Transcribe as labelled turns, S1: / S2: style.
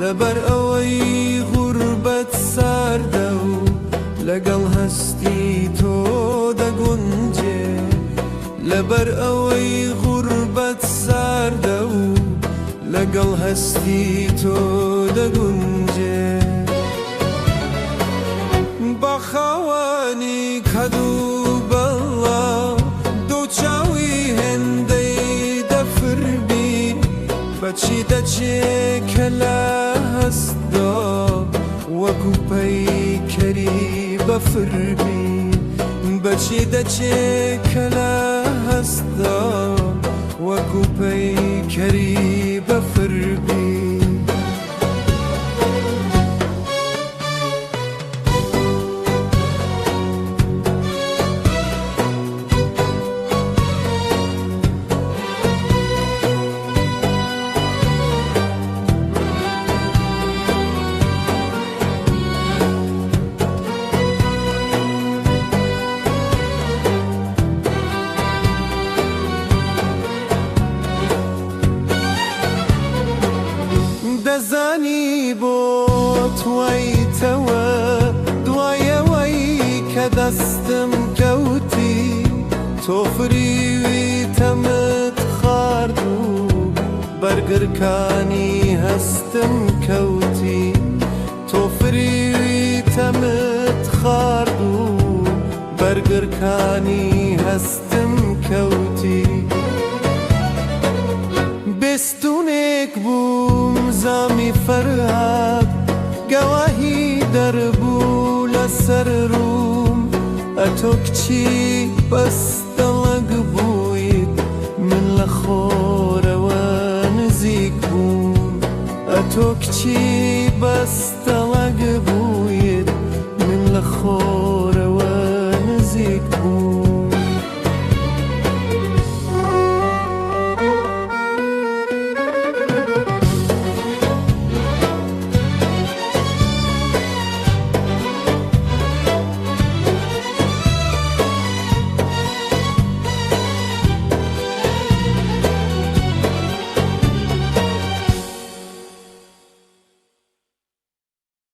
S1: لەبەر ئەوەی غوربەت ساردە و لەگەڵ هەستی تۆ دەگونجێ. لەبەر ئەوەی غوربەت ساردە و لەگەڵ هەستی تۆ دەگونجێ. با خاوەنی کەد و بەڵا دوو چاوی هێندەی دەفر بی، بەچی دەچێ کە لە هەستدا وەکو پەیکەری بەفر بی، بەچی دەچێ کە لە هەستدا وەکو پەیکەری بەفر بی. دەزانی بۆ توایتەوە دوایەوەی کە دەستم کەوتی، تۆ فریوی تەمت خارد و بەرگرکانی هەستم کەوتی. تۆ فریوی تەمت خارد و بەرگرکانی هەستم کەوتی. بێستونێک بووم زامی فەرهاد، گەواهی دەربوو لەسەر ڕووم. ئەتۆ کچی بەستەڵەک بوویت، من لە خۆرەوە نزیک بووم. ئەتۆ کچی بەس